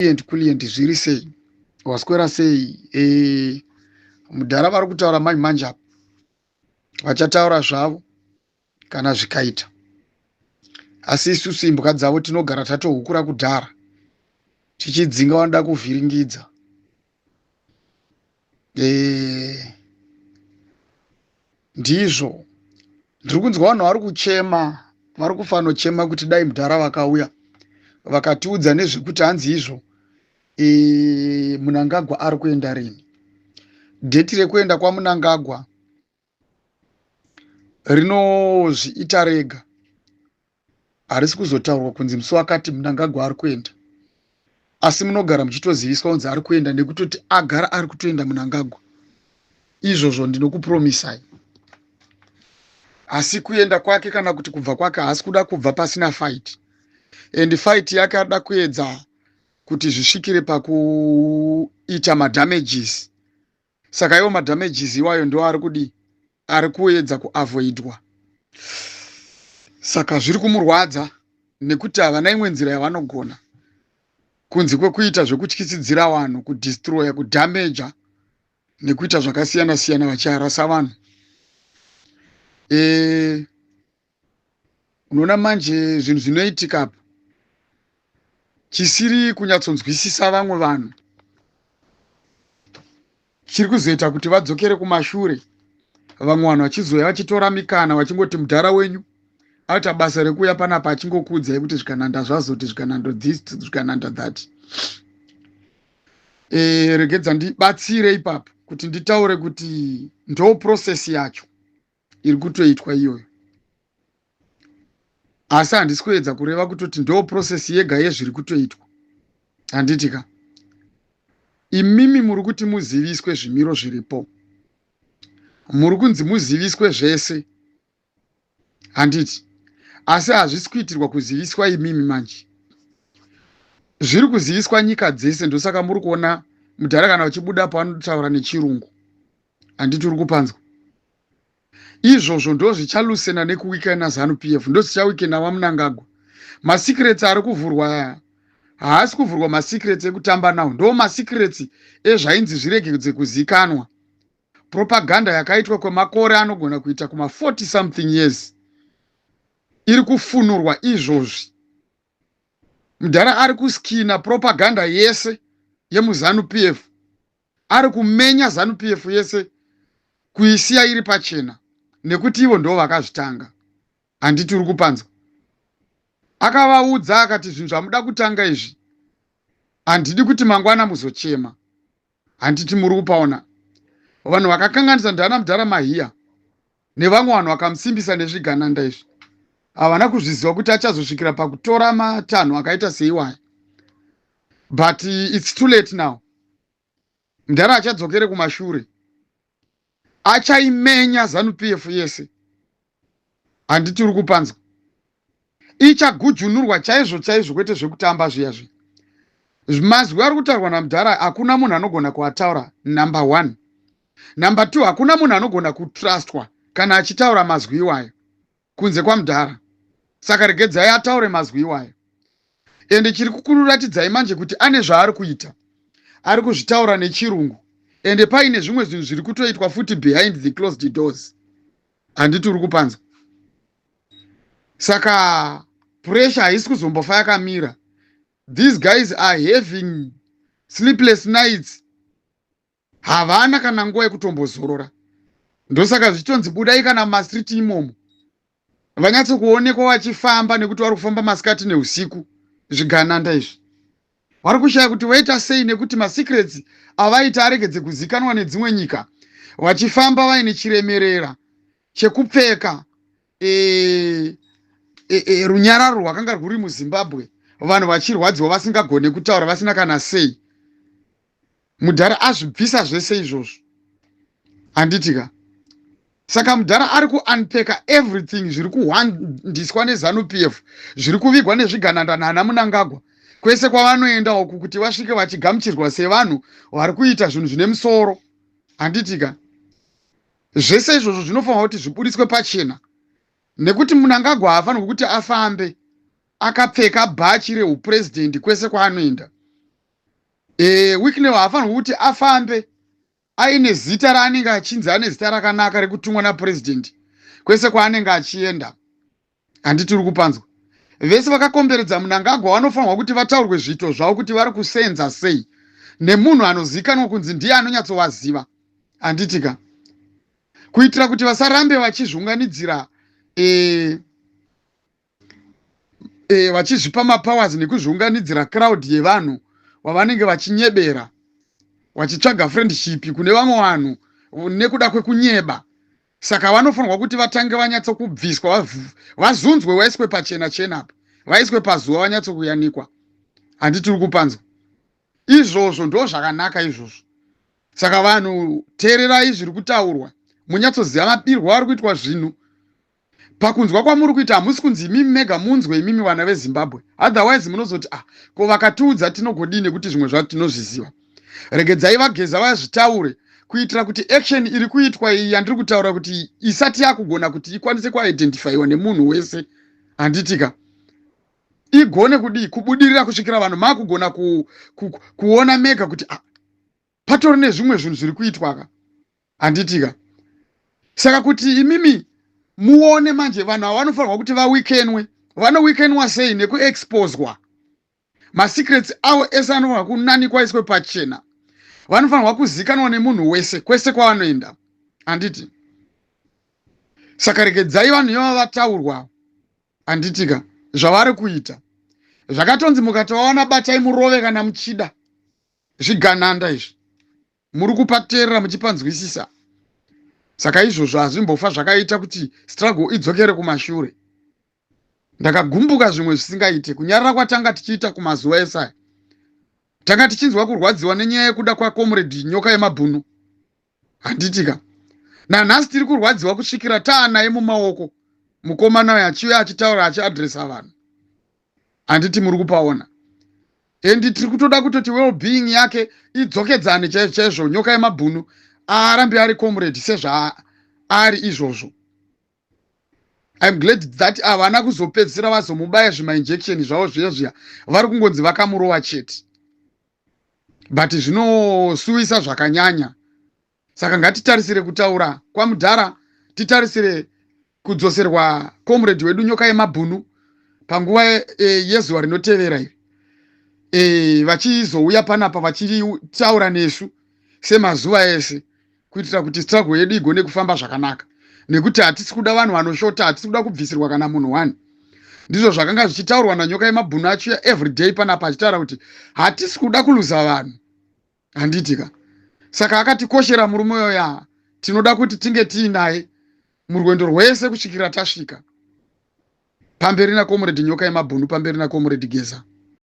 Kulient, Kulient, zviri sei? Waswera sei? Mudhara vari kutaura manje manje apa. Vachataura zvavo kana zvikaita. Asi isusu imbwa dzavo tinogara tatohukura kudhara. Tichidzinga vanoda kuvhiringidza. Ndizvo. Ndiri kunzwa vanhu vari kuchema, vari kufanochema kuti dai mudhara vakauya vakatiudza nezvekuti hanzi izvo Mnangagwa ari kuenda rini. Date rekuenda kwaMnangagwa rinozviita rega, harisi kuzotaurwa kunzi musi wakati Mnangagwa ari kuenda, asi munogara muchitoziviswa kunzi ari kuenda nekutoti agara ari kutoenda Mnangagwa. Izvozvo ndinokupromisai. Asi kuenda kwake kana kuti kubva kwake, haasi kuda kubva pasina fight, and fight yake arida kuedza kuti zvisvikire pakuita madamages. Saka iwo madamages iwayo ndo ari kudi ari kuedza kuavoidwa. Saka zviri kumurwadza nekuti havana imwe nzira yavanogona kunze kwekuita zvekutyisidzira vanhu, kudestroya, kudamaja nekuita zvakasiyana siyana vachiharasa vanhu. Unoona manje zvinhu zvinoitika apa chisiri kunyatsonzwisisa vamwe vanhu chiri kuzoita kuti vadzokere kumashure, vamwe vanhu vachizoya vachitora mikana vachingoti mudhara wenyu aita basa rekuuya panapa achingokuudzai kuti zvikananda zvazoti, zvikananda this, zvikananda that. Regedza ndibatsire ipapo kuti nditaure kuti ndo process yacho iri kutoitwa iyoyo, asi handisi kuedza kureva kutoti ndo process yega yezviri kutoitwa, handiti ka? Imimi muri kuti muziviswe zvimiro zviripo, muri kunzi muziviswe zvese, handiti? Asi hazvisi kuitirwa kuziviswa imimi manje, zviri kuziviswa nyika dzese. Ndosaka muri kuona mudhara kana uchibuda panotaura nechirungu, handiti? Uri kupanzwa izvozvo. Ndo zvichaloosena nekuweakena ZANU PF, ndo zvichaweakena vaMnangagwa. Masecrets ari kuvhurwa haasi kuvhurwa masecrets ekutamba nawo, ndo masecrets ezvainzi zviregedze kuzikanwa. Propaganda yakaitwa kwemakore anogona kuita kuma40 something years iri kufunurwa izvozvi. Mudhara ari kuskina propaganda yese yemuZANU PF, ari kumenya ZANU PF yese kuisiya iri pachena nekuti ivo ndo vakazvitanga, handiti? Uri kupanzwa? Akavaudza akati zvinhu zvamuda kutanga izvi handidi kuti mangwana muzochema, handiti? Muri kupaona vanhu vakakanganisa ndana mudhara Mahiya nevamwe vanhu vakamusimbisa nezvigananda izvi, havana kuzviziva kuti achazosvikira pakutora matanho akaita seiwaya. But it's too late now. Mudhara achadzokere kumashure, achaimenya ZANU PF yese, handiti? Uri kupanzwa? Ichagujunurwa chaizvo chaizvo, kwete zvekutamba zviya zviya. Mazwi ari kutaurwa namudhara hakuna munhu anogona kuataura, number one. Number two, hakuna munhu anogona kutrustwa kana achitaura mazwi iwayo kunze kwamudhara. Saka regedzai ataure mazwi iwayo. Ende chiri kukuratidzai manje kuti ane zvaari kuita, ari kuzvitaura nechirungu, ende paine zvimwe zvinhu zviri kutoitwa futi behind the closed doors, handiti? Uri kupanzwa? Saka pressure haisi kuzombofa yakamira. These guys are having sleepless nights, havana kana nguva yekutombozorora. Ndosaka zvichitonzi budai kana mumastreet imomo vanyatsokuonekwa vachifamba, nekuti vari kufamba masikati neusiku. Zvigananda izvi vari kushaya kuti vaita sei nekuti masecrets avaita aregedze kuzikanwa nedzimwe nyika, vachifamba vaine chiremerera chekupfeka runyararo rwakanga rwuri muZimbabwe, vanhu vachirwadziwa, vasingagone kutaura, vasina kana sei. Mudhara azvibvisa zvese izvozvo, handiti ka? Saka mudhara ari kuunpacka everything zviri kuhwandiswa neZANU PF, zviri kuvigwa nezvigananda nana Mnangagwa kwese kwavanoenda uku, kuti vasvike vachigamuchirwa sevanhu vari kuita zvinhu zvine musoro, handiti ka? Zvese izvozvo zvinofanira kuti zvibudiswe pachena nekuti Mnangagwa haafanirwi kuti afambe akapfeka bhachi reupurezidendi kwese kwaanoenda. Wicknell haafanirwi kuti afambe aine zita raanenge achinzi ane zita rakanaka rekutumwa napurezidendi kwese kwaanenge achienda. Handiti uri kupanzwa? Vese vakakomberedza Mnangagwa vanofanirwa kuti vataurwe zviito zvavo kuti vari kusenza sei nemunhu anozivikanwa kunzi ndiye anonyatsovaziva. Handiti ka? Kuitira kuti vasarambe vachizviunganidzira vachizvipa mapowers nekuzviunganidzira crowd yevanhu wavanenge vachinyebera, vachitsvaga friendship kune vamwe vanhu nekuda kwekunyeba. Saka vanofanirwa kuti vatange vanyatsokubviswa, vazunzwe, vaiswe pachena chena apa, vaiswe pazuva, vanyatsokuyanikwa. Handiti uri kupanzwa? Izvozvo ndo zvakanaka izvozvo. Saka vanhu, teererai zviri kutaurwa, munyatsoziva mabirwo ari kuitwa zvinhu. Pakunzwa kwamuri kuita, hamusi kunzi imimi mega munzwe, imimi vana veZimbabwe. Otherwise munozoti, "Ah, ko vakatiudza tinogodii?" Nekuti zvimwe zvacho tinozviziva. Regedzai vaGeza vazvitaure kuitira kuti action iri kuitwa iyi yandiri kutaura kuti isati yakugona kuti ikwanise kuidentifyiwa nemunhu wese, handitika, igone kudii kubudirira kusvikira vanhu maakugona kuona mega kuti, ah, patori nezvimwe zvinhu zviri kuitwa ka, handitika? Saka kuti imimi muone manje, vanhu ava vanofanirwa kuti vaweakenwe. Vanoweakenwa sei? Nekuexposwa masecrets avo ese. Anofanirwa kunanikwa, iswe pachena. Vanofanirwa kuzikanwa nemunhu wese kwese kwavanoenda, handiti? Saka regedzai vanhu ivava vataurwa, handitika, zvavari kuita. Zvakatonzi mukatovawana, batai murove kana muchida. Zvigananda izvi muri kupateerera muchipanzwisisa. Saka izvozvo hazvimbofa zvakaita kuti struggle idzokere kumashure. Ndakagumbuka zvimwe zvisingaite. Kunyarara kwatanga tichiita kumazuva esaya, tanga tichinzwa kurwadziwa nenyaya yekuda kwacomrade Nyoka Yemabhunu, handitika? Nanhasi tiri kurwadziwa kusvikira taanaye mumaoko mukomana uyo achiuya achitaura, achiadresa vanhu, handiti muri kupaona? And tiri kutoda kutoti well-being yake idzokedzane chaizvo chaizvo. Nyoka Yemabhunu arambe ari comrade sezvaari izvozvo. I'm glad that havana kuzopedzisira vazomubaya zvimainjection zvavo zviya zviya. Vari kungonzi vakamurova chete, but zvinosuwisa zvakanyanya. Saka ngatitarisire kutaura kwamudhara, titarisire kudzoserwa comrade wedu Nyoka Yemabhunu panguva yezuva rinotevera iri, vachizouya panapa vachitaura nesu semazuva ese, kuitira kuti struggle yedu igone kufamba zvakanaka, nekuti hatisi kuda vanhu vanoshota, hatisi kuda kubvisirwa kana munhu one. Ndizvo zvakanga zvichitaurwa naNyoka Yemabhunu achiuya everyday panapa achitaura kuti hatisi kuda kuluza vanhu, handitika? Saka akatikoshera murume uyoya. Tinoda kuti tinge tiinaye murwendo rwese kusvikira tasvika. Pamberi nacomrade Nyoka Yemabhunu, pamberi nacomrade Geza.